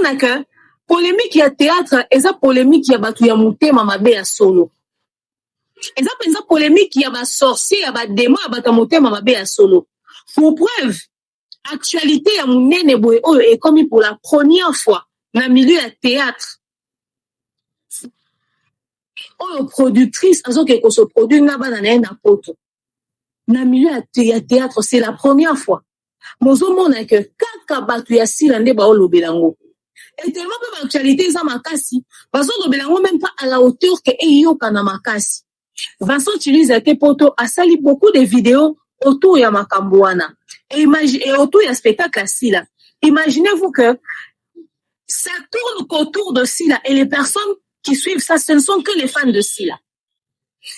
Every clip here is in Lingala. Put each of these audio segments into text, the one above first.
Ozomona ke polémique ya théâtre eza polémique ya bato ya motema mabe ya solo. Eza mpenza polémique ya basorcier, ya badémon, ya bato ya motema mabe ya solo. Pour preuve, actualité ya monene boye oyo ekomi pour la première fois na milieu ya théâtre oyo, productrice azokende kose produire na bana na ye na Poto. Na milieu ya théâtre, c'est la première fois. Bozomona ke kaka bato ya Sila nde baolobela yango. Et tellement mpe baactualité eza makasi, bazolobela yango même pas à la hauteur ke eyokana makasi. Vincent Chilise ake Poto, asali beaucoup de vidéos autour ya makambo wana et autour ya spectacle ya Sila. Imaginez-vous que ça tourne qu'autour de Sila et les personnes qui suivent ça, ce ne sont que les fans de Sila.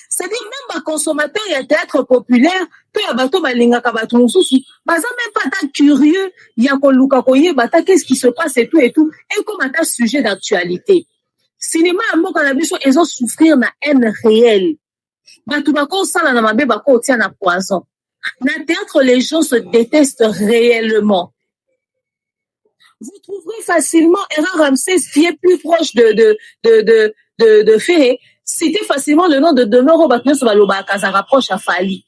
C'est-à-dire même baconsommateur ya théâtre populaire to ya bato balingaka bato mosusu baza même pas ata curieux ya koluka koyeba ata qu'est-ce qui se passe et tout et tout, ekoma ata sujet d'actualité. Cinéma ya mboka na biso ezosouffrir na haine réelle. Bato bakosala na mabe, bakotia na poison. Na théâtre, les gens se détestent réellement. Vous trouverez facilement Erra Ramsès, qui est plus proche de Ferré, citer facilement le nom de Demeure oyo bato nyonso balobaka azalaka proche ya Fally.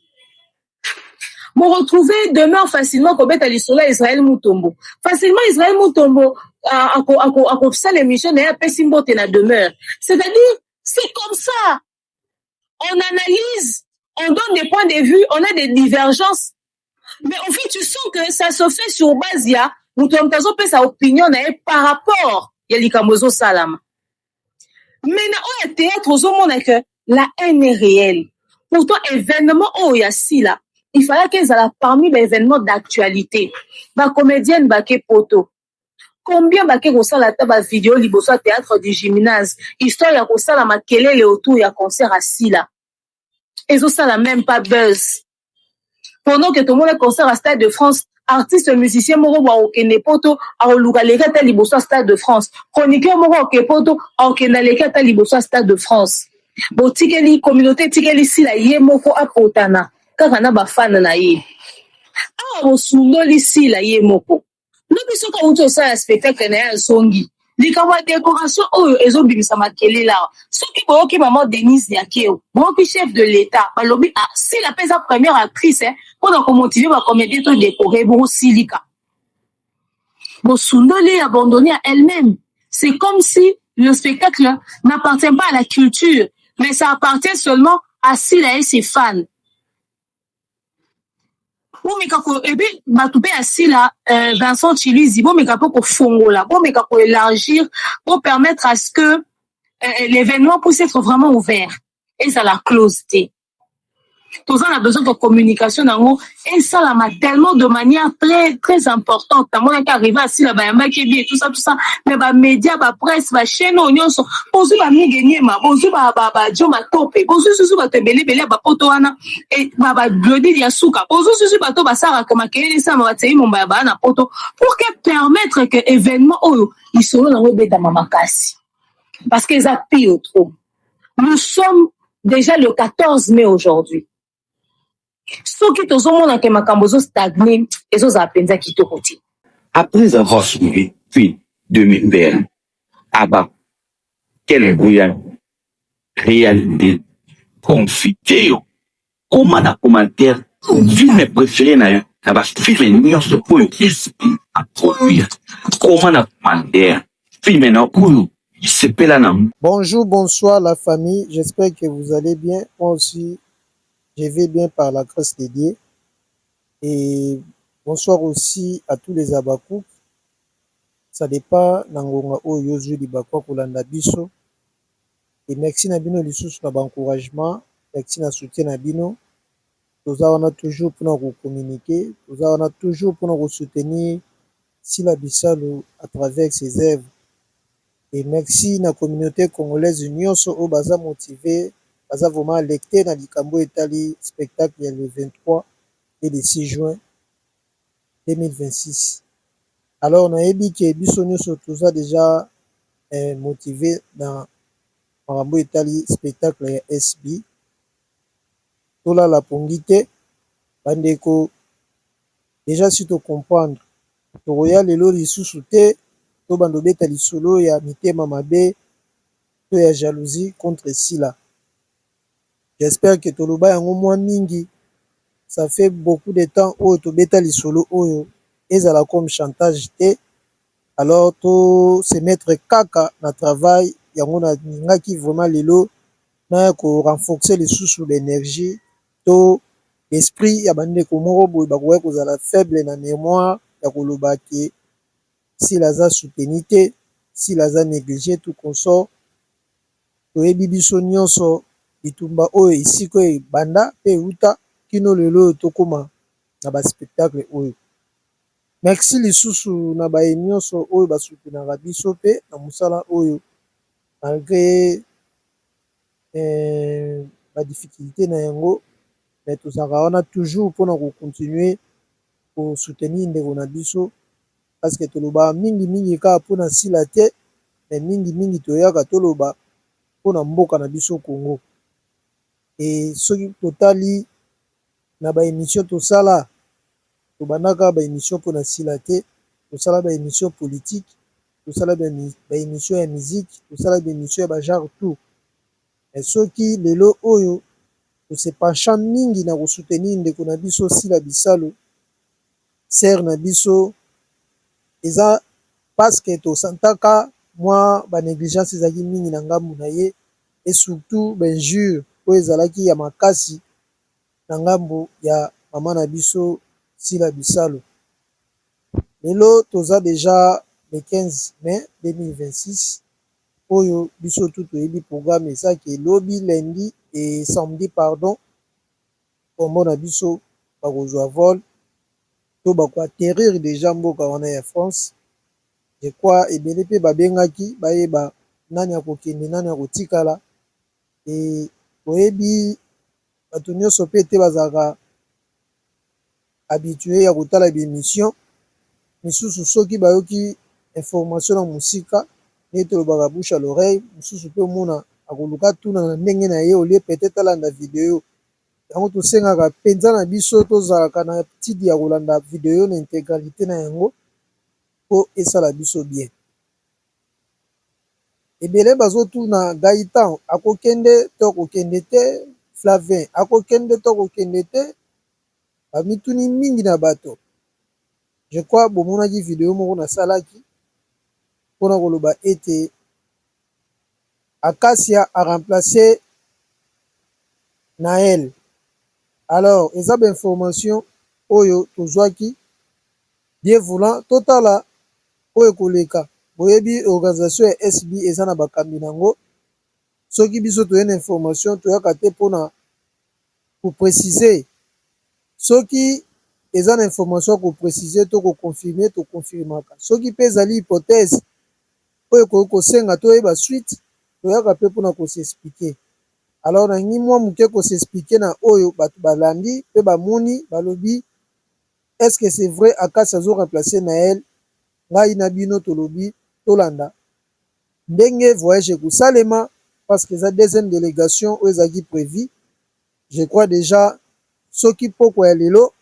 Boretrouver Demeure facilement kobeta lisolo ya Israël Mutombo. Facilement Israël Mutombo akosala émission na ye, apesi mbote na Demeure. C'est-à-dire, c'est comme ça, on analyse, on donne des points de vue, on a des divergences, mais au fait tu sens que ça se fait sur base ya moto ya moto azopesa opinion na ye par rapport ya likambo ezosalama. Mais na oyo ya théâtre, ozomona que la haine est réelle. Pourtant événement oyo ya Sila, il fallait ezala parmi baévénement d'actualité. Bacomédienne bake Poto, combien bake kosala ata bavideo liboso ya théâtre du Gymnase, histoire ya kosala makelele autour ya concert ya Sila? Ezosala même pas buzz. Pendant que tomona concert à Stade de France, artiste musicien moko bo akokende Poto, akoluka leki ata liboso ya Stade de France. Chroniqueur moko akoke Poto, akokende aleki ata liboso ya Stade de France. Botikeli communauté, etikeli Sila ye moko apotana kaka na bafana na ye. Awa bosundoli Sila ye moko. Lobi soki awuti osala spectacle na ye, azongi, likambo ya décoration oyo ezobimisa makelele awa. Soki boyoki mama Denise Nyakeru, boyoki chef de l'État balobi: "Ah, Sila mpe eza première actrice mpona komotiver bacomédien to décorer." Bokosilika. Bosundoli, abandonné à elle-même. C'est comme si le spectacle n'appartient pas à la culture, mais ça appartient seulement à Sila et ses fans. Bomeka ko ebi bato mpe ya Sila, Vincent Chilizi, bomeka mpe kofongola, bomeka koélargir pour permettre à ce que l'événement puisse être vraiment ouvert, ezala close te. Toza na besoin de communication nango esalama tellement de manière très très importante. Namonaki arrivé asila, bayambaki ebi et tout ça, tout ça, mais bamédia, bapresse, bachaîne oyo nyonso, bozwi bamige niema, bozwi bajo matope, bozwi susu bato ebele ebele ya bapoto wana, baglodi ya suka, bozwi susu bato basalaka makelele esalama, batei momba ya baa na Poto, pour que permettre que événement oyo lisolo nango ebetama makasi, parce que eza pire trop. Nous sommes déjà le 14 mai aujourd'hui. Soki tozomona ke makambo ezostagner, ezozala mpenza kitoko te. Après avoir suivi puis 2020, Abba, quelle réalité confité. Comment na commentaire film préféré na yo na bafilm nyonso oyo SP aproduire? Comment na commentaire film na oyo isepela na? Bonjour, bonsoir la famille, j'espère que vous allez bien. Moi aussi, je vais bien par la grâce de Dieu. Et bonsoir aussi à tous les Abakouk. Ça dépend na ngonga oyo ozwi libaku kolanda biso. Et merci na bino lisusu na baencouragement, merci na soutien na bino. Toza wana toujours mpona kocommuniquer, toza wana toujours mpona kosoutenir Sila Bisalu à travers ses œuvres. Et merci na communauté congolaise nyonso oyo baza motivé, baza vraiment alerté na likambo etali spectacle ya le 23 et le 6 juin 2026. Alors nayebi ke biso nyonso toza déjà motivé na makambo etali spectacle ya SB. Tolala pongi te bandeko. Déjà si tocomprendre, tokoya lelo lisusu te. Tobanda obeta lisolo ya mitema mabe to ya jalousie contre Sila. J'espère que toloba yango mwa mingi, ça fait beaucoup de temps oyo tobeta lisolo oyo, ezala comme chantage te. Alors to se mettre kaka na travail. Yango nalingaki vraiment lelo naya korenforcer lisusu baénergie to esprit ya bandeko moko boye bakoki kozala faible na mémoire ya koloba ke Sila aza soutenu te, Sila aza négligé, tout consort. Toyebi biso nyonso bitumba oyo, esika oyo ebanda mpe euta kino lelo oyo tokóma na baspectacle oyo. Merci lisusu na baye nyonso oyo basoutenaka biso mpe na mosala oyo, malgré badifficulté na yango, mais tozalaka wana toujours mpona kocontinuer kosoutenir ndeko na biso, parce que tolobaka mingimingi kaka mpona Sila te, mais mingimingi toyaka toloba mpona mboka na biso Congo. E soki totali na baémission tosala, tobandaka baémission mpona Sila te, tosala baémission politique, tosala baémission ya musique, tosala baémission ya bagenre tout. Mais soki lelo oyo tose pencher mingi na kosoutenir ndeko na biso Sila Bisalu, sœur na biso, eza parce que tosantaka mwa banégligence ezalaki mingi na ngambu na ye, et surtout bainjure oyo ezalaki ya makasi na ngambu ya mama na biso Sila Bisalu. Lelo toza déjà le 15 mai 2026. Oyo biso tu toyebi, programme ezaki elobi lundi et samedi, pardon, kombo na biso bakozwa vol to bakoatterrir déjà mboka wana ya France. Je crois ebele mpe babengaki bayeba nani akokende, nani akotikala. E oyebi bato nyonso mpe te bazalaka habitué ya kotala baémission misusu. Soki bayoki information na mosika, nde tolobaka bouche à l'oreille. Mosusu mpe omona akoluka tuna na ndenge na ye au lieu peut-être alanda video yango. Tosengaka mpenza na biso tozalaka na habitude ya kolanda video na intégralité na yango mpo esala biso bien. Ebele bazotuna: Gaëtan akokende to akokende te? Flavin akokende to akokende te? Bamituni mingi na bato. Je crois bomonaki video moko nasalaki mpona koloba ete Acacia aremplace Nael. Alors eza bainformation oyo tozwaki bien voulant. Totala oyo ekoleka. Boyebi organisation ya SB eza na bakambi nango. Soki biso toye na information, toyaka te mpona kopréciser. Soki eza na information ya kopréciser to koconfirmer, toconfirmaka. Soki mpe ezali hypothèse oyo ekoki kosenga toyeba suite, toyaka mpe mpona kos'expliquer. Alors nalingi mwa moke kos'expliquer na oyo bato balandi mpe bamoni, balobi: est-ce que c'est vrai Acacia azoremplace Nael? Ngai na bino tolobi tolanda ndenge voyage ekosalema, parce que eza deuxième délégation oyo ezalaki prévu. Je crois déjà soki pokwa ya lelo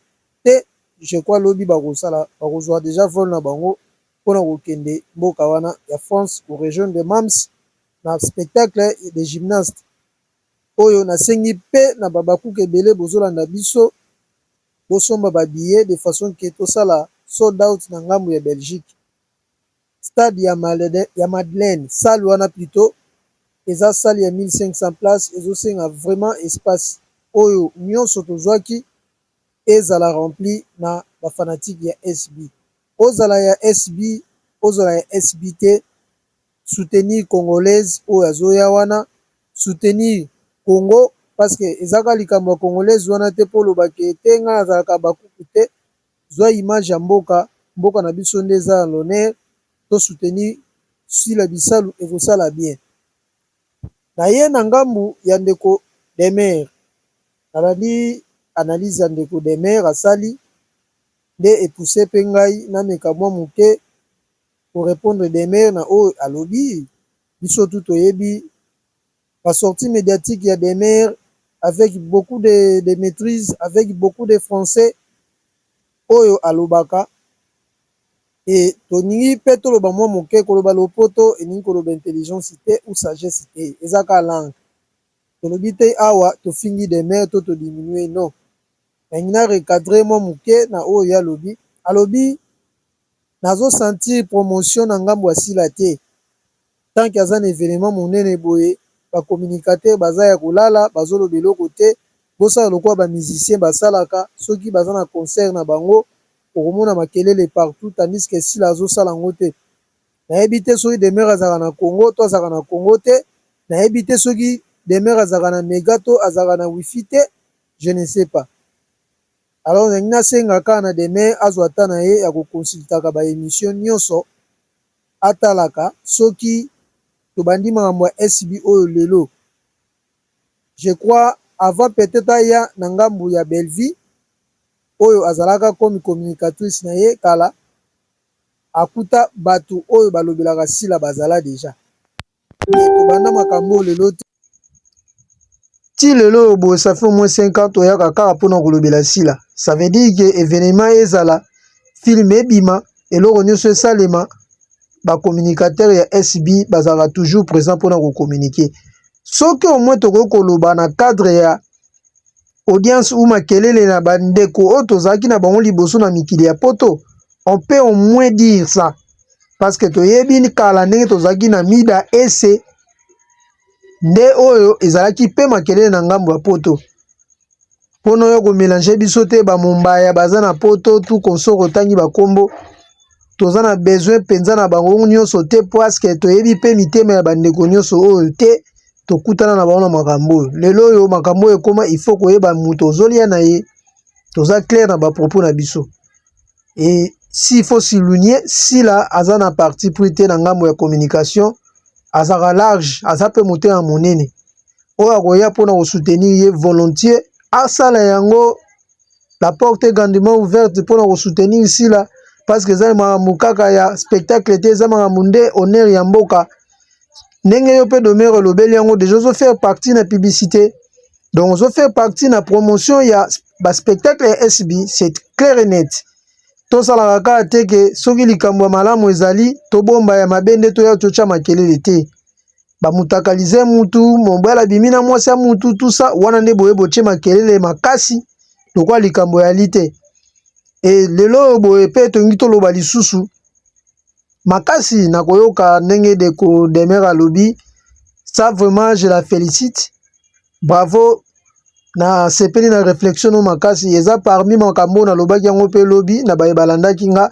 te, je crois lobi bakosala, bakozwa déjà vol na bango mpona kokende mboka wana ya France korejoindre Mams na spectacle de gymnaste. Oyo nasengi mpe na babakuka ebele bozolanda biso, bosomba babillet de façon ke tosala sold out na ngambu ya Belgique, stade ya Madeleine. Salle wana plutôt eza salle ya 1500 place. Ezosenga vraiment espace oyo nyonso tozwaki ezala rempli na bafanatike ya SB. Ozala ya SB, ozala ya SB te, soutenir congolaise oyo azoya wana, soutenir Congo, parce que ezaka likambo ya congolaise wana te. Mpo olobaki te ngai nazalaka bakuku te, zwa image ya mboka. Mboka na biso nde eza ya l'honneur. Tosoutenir Sila Bisalu, ekosala bien. Na ye na ngambu ya ndeko Demer, nalandi analyse ya ndeko Demer asali, nde epousse mpe ngai nameka mwa moke korépondre Demer na oyo alobi. Biso tu toyebi basortie médiatique ya Demer avec beaucoup de maîtrise, avec beaucoup de français oyo alobaka. Et tolingi mpe toloba mwa moke, koloba lopoto elingi koloba intelligence te ou sagesse te, eza kaka langue. Tolobi te awa tofingi Demeure to todiminue, non. Nalingi na recadre mwa moke na oyo ye alobi. Alobi nazo sentir promotion na ngambo ya Sila te, tant que aza na evenement monene boye, ba communicateurs baza ya kolala, bazoloba eloko te. Bosala lokola ba musiciens basalaka soki baza na concert na bango, okomona makelele partout, tandis que Sila azosala yango te. Nayebi te soki Demeure azalaka na Congo to azalaka na Congo te, nayebi te soki Demeure azalaka na mega to azalaka na wifi te, je ne sais pas. Alors nalingi nasenga kaka na Demeure azwa temps na ye ya koconsultaka ba émission nyonso, atalaka soki tobandi makambo ya SB oyo lelo. Je crois avant peut-être aya na ngambu ya Bellevue oyo azalaka comme communicatrice na ye kala, akuta bato oyo balobelaka Sila bazala déjà. Tobanda makambo oyo lelo te. Ti lelo oyo boye, ça fait au moins 5 ans toyaka kaka mpona kolobela Sila. Ça veut dire que événement ezala, film ebima, eloko nyonso esalema, bacommunicateur ya SB bazalaka toujours présent mpona kocommuniquer. Soki au moins tokoki koloba na cadre ya audience ou makelele na bandeko oyo tozalaki na bango liboso na mikili ya poto, on peut au moins dire ça, parce que toyebi kala ndenge tozalaki na mida ese nde oyo ezalaki mpe makelele na ngambo ya poto. Mpona oyo komélanger biso te, bamombaya baza na poto, tout consort, otangi bakombo, toza na besoin mpenza na bango nyonso te, parce que toyebi mpe mitema ya bandeko nyonso oyo te. Tokutana na bango na makambo oyo lelo oyo, makambo oyo ekóma, il faut koyeba moto ozolia na ye. Toza clair na bapropos na biso. Et s'il faut souligner, Sila aza na parti pris te na ngambo ya communication, azalaka large, aza mpe motema monene. Oyo akoya mpona kosoutenir ye volontiers, asala yango, la porte est grandement ouverte mpona kosoutenir Sila, parce que eza makambo kaka ya spectacle te, eza makambo nde honneur ya mboka. Ndenge yo mpe Demeure elobeli yango déjà, ozofaire partie na publicité, donc ozofaire partie na promotion ya baspectacle ya SB, c'est clair et net. Tosalaka kaka te ke soki likambo ya malamu ezali, tobomba ya mabe nde toya totya makelele te. Bamutakalize mutu, mobali abimi na mwasi ya mutu, tusa wana nde boye botie makelele makasi lokola likambo yali te. E lelo oyo boye mpe tolingi toloba lisusu makasi na koyoka ndenge ndeko Demeure alobi. Ça vraiment, je la félicite, bravo. Nasepeli na réflexion no makasi. Eza parmi makambo oyo nalobaki yango mpe lobi na baye balandaki nga.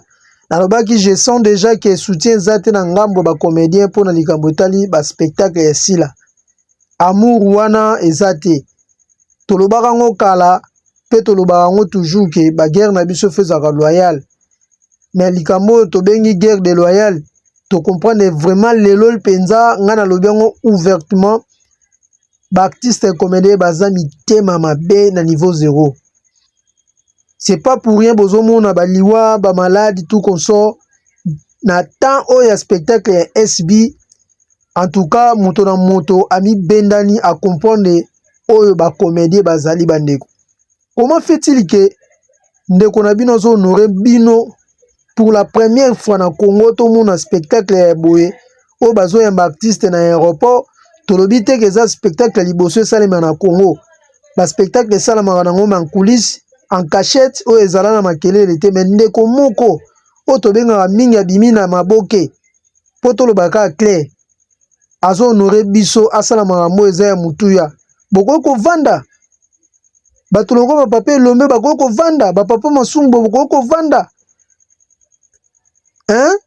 Nalobaki, je sens déjà que soutien eza te na ngambo ya bacomédien mpona likambo etali baspectacle ya Sila. Amour wana eza te. Tolobaka yango kala mpe tolobaka yango toujours ke baguerre na biso faut ezalaka loyal, mais likambo oyo tobengi guerre de loyal, tocomprendre vraiment lelo mpenza. Ngai nalobi yango ouvertement, baartiste comédien baza mitema mabe na niveau zéro. C'est pas pour rien bozomona baliwa, bamaladi, tout consort na temps oyo ya spectacle ya SB. En tout cas, moto na moto amibendani acomprendre oyo bacomédien bazali bandeko. Comment fait-il ke ndeko na bino azohonorer bino pour la première fois na Congo? Tomona spectacle ya boye oyo bazoyamba artiste na aéroport. Tolobi te ke eza spectacle ya liboso esalema na Congo. Baspectacle esalamaka nango en coulisse, en cachette, oyo ezala na makelele te. Mais ndeko moko oyo tobengaka mingi abimi na maboke, mpo toloba kaka clair, azohonorer biso, asala makambo eza ya motuya. Bokoki kovanda, bato lokola bapapa Elombe bakoki kovanda, bapapa Masumbu bokoki kovanda, hein?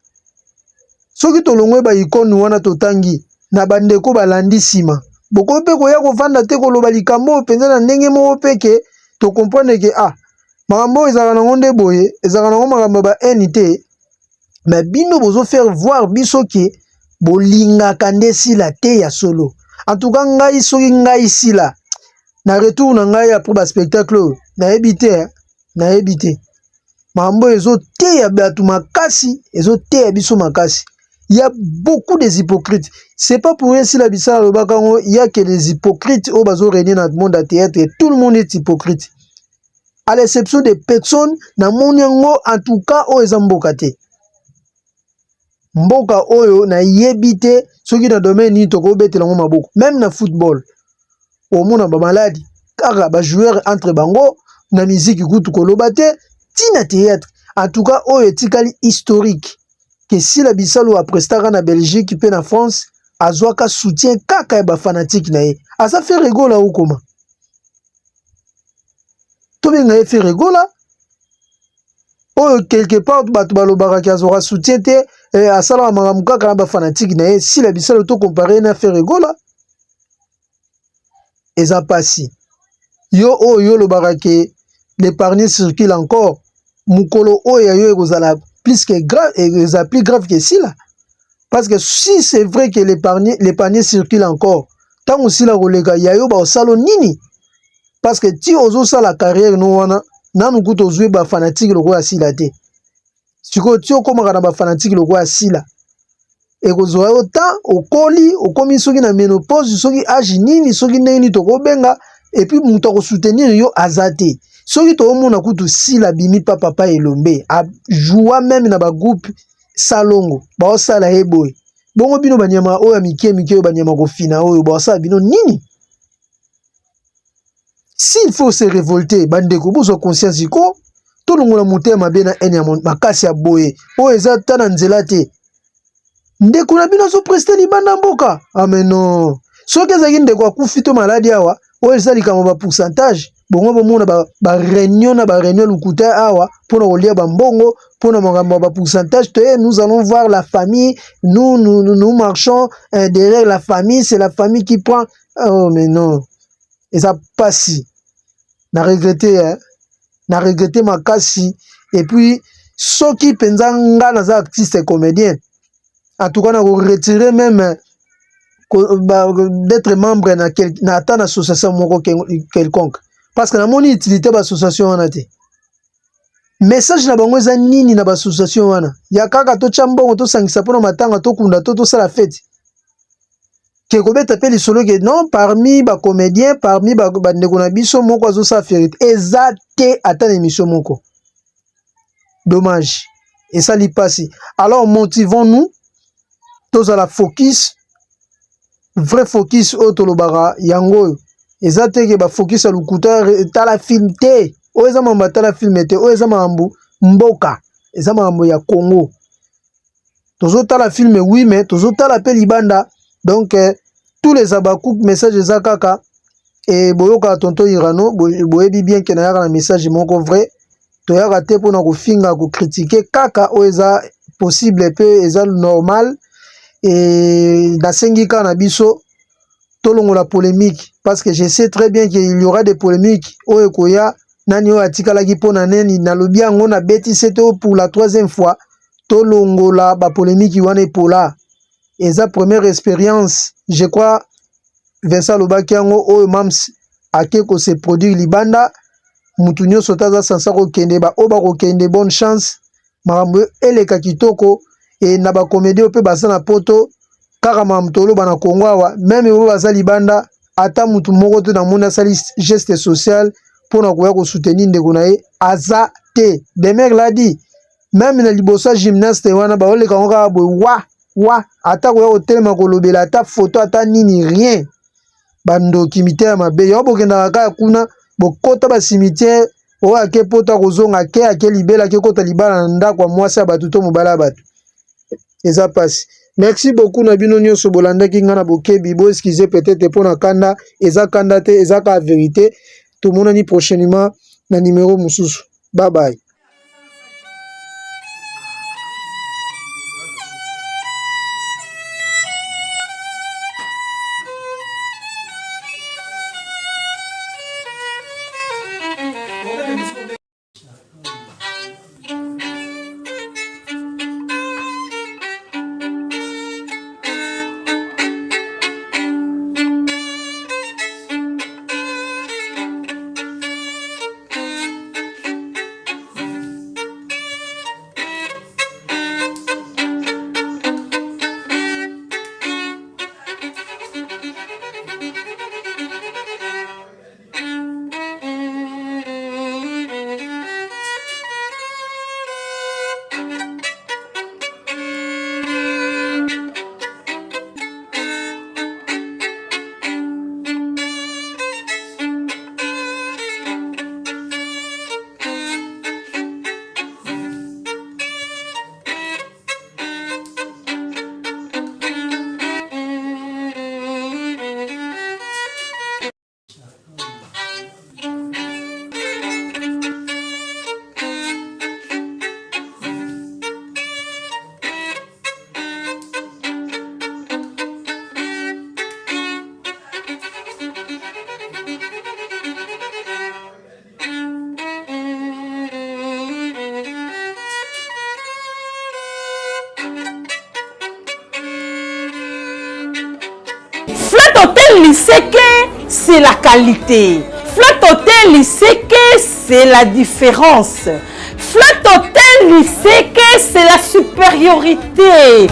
Soki tolongwe baicône wana totangi na bandeko balandi nsima, bokoki mpe koya kovanda te, koloba likambo oyo mpenza na ndenge moko mpe ke tocomprendre ke ah, makambo oyo ezalaka nango nde boye, ezalaka nango makambo ya ba haine te. Mais bino bozofaire voir biso ke bolingaka nde Sila te ya solo. En tout cas ngai, soki ngai Sila, na retour na ngai après baspectacle oyo, nayebi te, nayebi te. Makambo oyo ezoteya bato makasi, ezoteya biso makasi. Il y a beaucoup des hypocrites. C'est pas pour rien Sila Bisala alobaka yango, il y a que les hypocrites oyo bazo régner na monde ya théâtre. Tout le monde est hypocrite à l'exception des personnes. Namoni yango, en tout cas oyo eza mboka te. Mboka oyo nayebi te soki na domaine nini tokobetela yango maboko, meme na football omona ba maladi kaka ba joueurs entre bango, na musique kutu koloba te, ti na theatre. En tout cas oyo etikali historique ke Sila Bisalu aprestaka na Belgique pe na France, azwaka soutien kaka ya ba fanatiques na ye. Aza Ferre Gola ou comment? Tobenga ye Ferre Gola oyo quelque part bato balobaka ke azwaka soutien te, eh, asalaka makambo kaka na ba fanatiques na ye. Sila Bisalu to comparer na Ferre Gola, eza pasi. Yo oyo yo olobaka ke l'épargne circule encore, mokolo oyo ya yo ekozala plus que grave, eza plus grave que Sila. Parce que si c'est vrai que l'épargne l'épargne circule encore, ntango Sila koleka ya yo baosala nini? Parce que ti ozosala carrière no wana nanu kutu ozwi ba fanatique lokola Sila te. Sikoyo ti okomaka na ba fanatique lokola Sila, ekozwa yo temps, okoli, okomi soki na menopause, soki age nini, soki ndenge nini tokobenga, et puis moto akosoutenir yo aza te. Soki toomona kutu Sila abimi pa papa Elombe, ajoua meme na ba groupe Salongo, baosala ye boye. Bongo bino banyama oyo ya mike mike oyo banyama kofina oyo baosala bino nini? S'il faut se révolter, bandeko bozwa conscience ko tolongola motema mabe na haine ya makasi ya boye oyo eza ta na nzela te. Ndeko na bino azopreste libanda mboka. Ah mais non. Soki ezalaki ndeko akufi to maladi awa, oyo eza likambo ba pourcentage, bongo bomona ba, ba réunion na ba réunion lokuta awa mpona kolia ba mbongo mpona makambo ya ba pourcentage te. Nous allons voir la famille, nous nous, nous, nous marchons derrière la famille, c'est la famille qui prend. Oh mais non. Eza pasi. Na regrette hein. Na regrette makasi. Et puis soki mpenza nga naza artiste comédien, en tout cas na ko retirer même d'être membre na, quel, na ata na association moko quelconque, parce que namoni utilité ba association wana te. Message na bango eza nini na ba association wana? Ya kaka totya mbongo tosangisa mpona matanga, tokunda to tosala fete, ke kobeta mpe lisolo ke non, parmi ba comédien, parmi bandeko na biso moko azosala fierté eza te, ata na émission moko. Dommage, esali pasi. Alors motivons-nous, tozala focus, vrai focus oyo tolobaka yango oyo eza te ke ba focus ya lokuta tala film te. Oyo eza makambo ya tala film te, oyo eza makambo mboka, eza makambo ya Congo. Tozotala film oui, mais tozotala pe libanda. Donc tous les abakouk, message eza kaka e boyoka tonton Irano, boyebi bien ke nayaka na message moko vrai. Toyaka te mpona kofinga, kocritiquer, kaka oyo eza possible pe eza normal. E nasengi kaka na biso tolongola polémique, parce que je sais très bien qu'il y aura des polémiques oyo ekoya. Nani oyo atikalaki mpona nini? Nalobi yango, nabeti se to pour la troisième fois, tolongola ba polémique wana epola. Eza première expérience, je crois Vincent alobaki yango, oyo Mams ake ko se produire libanda, mutu nyonso te aza sansa kokende. Ba oyo bakokende, bonne chance, makambo eleka kitoko. E na ba comédie oyo mpe baza na poto, kaka makambo toloba na Congo awa, meme oyo baza libanda, ata mutu moko te namoni asali geste social mpona koya kosoutenir ndeko na ye, aza te. Demer l'a dit, meme na liboso ya gymnaste wana baoleka yango kaka boye wa wa, ata koya kotelema kolobela ata photo ata nini, rien. Bandoki, mitema mabe yango bokendaka kaka kuna, bokota ba cimetière. Oyo ake poto akozonga, ake ake libela, ake kota libala na ndako ya mwasi ya bato to mobali ya bato. Eza pasi. Merci beaucoup na bino nyonso bolandaki nga na bokebi. Bo excuse peut-être mpo na kanda, eza kanda te, eza kaka vérité. Tomonani prochainement na numero mosusu. Bye bye. Hotel Liseke, c'est la qualité. Flat Hotel Liseke, c'est la différence. Flat Hotel Liseke, c'est la supériorité.